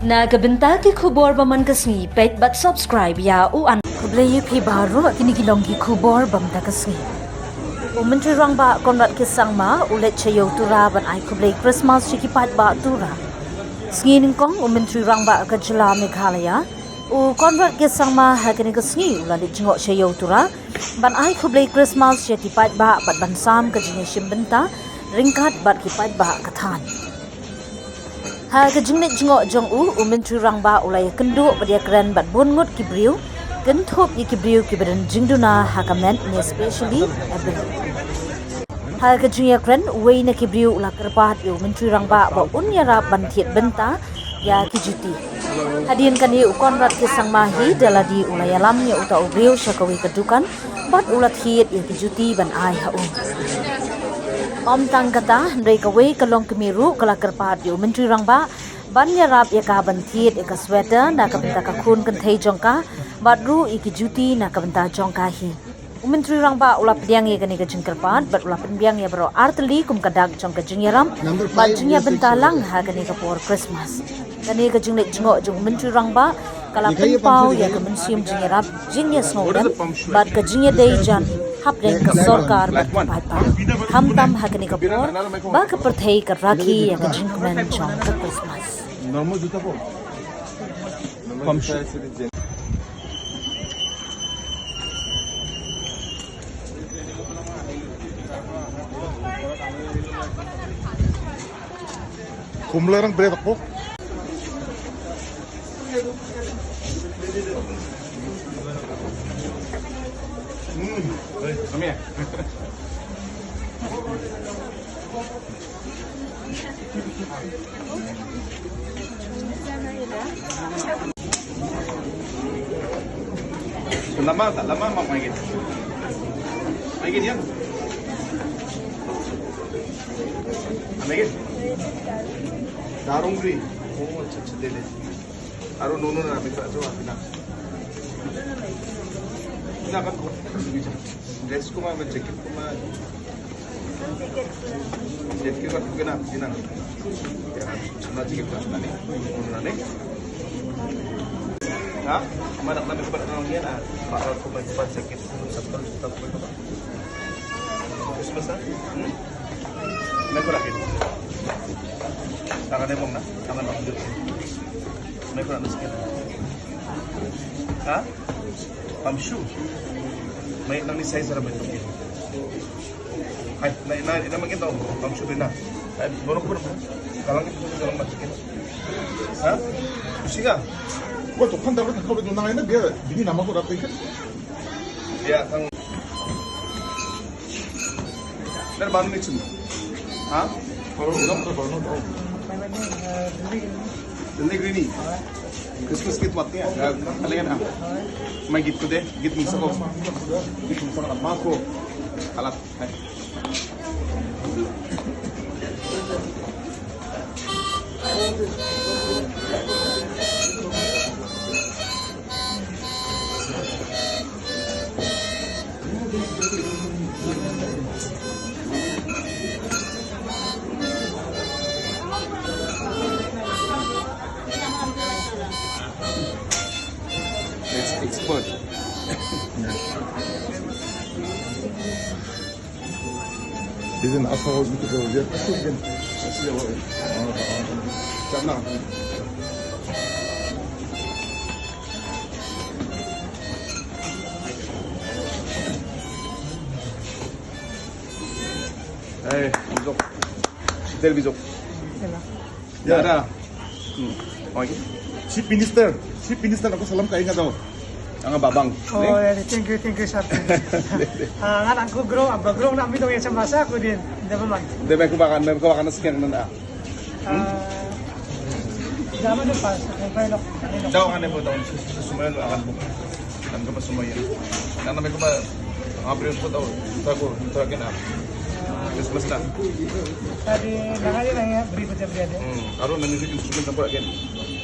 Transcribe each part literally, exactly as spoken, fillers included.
Na ka bynta ki khubor ba man ka sngi, peit bad subscribe ïa u an. Khublei ïa phi baroh, kine ki long ki khubor ba man ka sngi. U Myntri Rangbah Conrad K Sangma u leit sha ïew Tura ban ai khublei Christmas sha ki paidbah Tura. Sngi nyngkong u Myntri Rangbah ka jylla Meghalaya, u Conrad K Sangma ha kane ka sngi u la leit jngoh sha ïew Tura ban ai khublei Christmas sha ki paidbah bad ban sam ka jingïashim bynta ryngkat bad ki paidbah ka thaiñ. Ha ka jingleit jngoh jong u, u Myntri Rangbah u la ïakynduh bad ïakren bad bun ngut ki briew, kynthup ïa ki briew kiba don jingduna ha ka met ne specially able. Ha ka jingïakren, uwei na ki briew u la kyrpad ïa u Myntri Rangbah ba un ïarap ban thied bynta ïa ki juti. Hadien kane u Conrad K Sangma hi da lade u la ïalam ïa uta u briew sha kawei ka dukan bad u la thied ïa ki juti ban ai ha u. Ym tang kata, hynrei kawei ka longkmie ruh ka la kyrpad ïa u Myntri Rangbah ban ïarap ïa ka ban thied ïa ka sweater na ka bynta ka khun kynthei jong ka bad ruh ïa ki juti na ka bynta jong ka hi. U Myntri Rangbah u la pdiang ïa kane ka jingkyrpad bad u la pynbiang ïa baroh artylli kum ka dak jong ka jingïarap bad jingïabynta lang ha kane ka por Christmas. Kane ka jingleit jngoh jong u Myntri Rangbah ka la pynpaw ïa ka mynsiem jingïarap, jingïasngewbha bad ka jingïadei jan hapdeng ka sorkar bad ki paidbah, khamtam ha kane ka por ba ka pyrthei ka rakhe ïa ka jingkmen jong ka Christmas. Kumlarang bret ako. Hmm. Hey, come here. Lama tak lama mak main. Main ya. Main. Darung ri. Oh, acha acha de de. Aro nono na mitra jo apina. Ina kan ko. Dress ko ma, jacket ko ma. Jacket ko ma kena kena. Ya, sama jacket ko ma ni. Mana ni? Ha? Mana nak nak buat orang ni na. Pak ko ma buat jacket ko, sandal, sandal ko. Christmas ah? Hmm? Mekor akin. Tangan emong na, tangan emong dulu. Mekor akin. Ha? Pamshu. Mai nang ni size ra mai tu. Hai, na na na makin tau pamshu bina. Hai, borok pun kalang itu kalang macam. Ha? Usinga. Gua tuh kan dapat kau itu nang ini biar bini nama gua dapat ikan. Ya, tang. Dari Barno ni cuma. Ha? Barno, Barno, Barno. Dili grini. Christmas gift mat ya. Kalian ah. Mai gift ko de, gift misa ko. Gift misa ko ma ko. Alat. Hai. It's expert. Bizim asal olsun ki olacak. Canım. Hey, bisok. Del bisok. Ya. Ya. Hmm. Oke. Chief Minister, Chief Minister, aku salam ka ingat tau. Ang babang. Oh, ya, thank you, thank you, sir. Ah, ngan aku grow, apa grow nak minum yang semasa aku din. Never mind. Debe ku bakan, debe ku bakan sekian nanda. Ah, jangan lupa, sampai lo. Daw kan debe daw, semua lo akan buka. Dan ke semua ya. Dan namanya ku ba, apa yang ku tahu, tak ku, tak kena. Christmas dah. Tadi nangani nangya beri pecah beri ada. Hmm, aru nani instrumen tempat kan.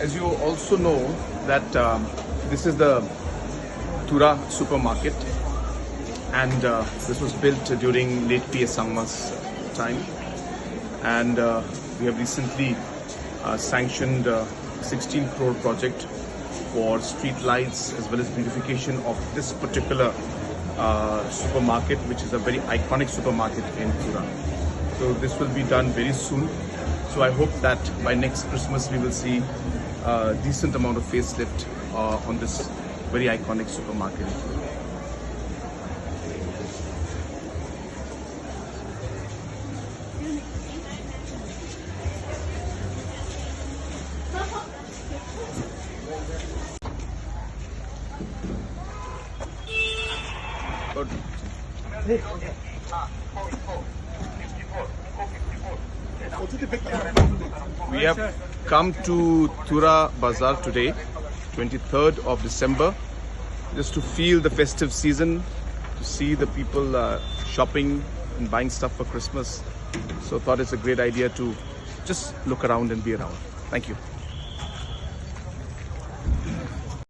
As you also know that, um, this is the Tura supermarket, and, uh, this was built during late P A Sangma's time, and, uh, we have recently, uh, sanctioned a sixteen crore project for street lights as well as beautification of this particular, uh, supermarket, which is a very iconic supermarket in Tura. So this will be done very soon. So I hope that by next Christmas we will see a decent amount of facelift, uh, on this very iconic supermarket. Good. We have come to Tura Bazaar today, twenty-third of December, just to feel the festive season, to see the people, uh, shopping and buying stuff for Christmas. So thought it's a great idea to just look around and be around. Thank you.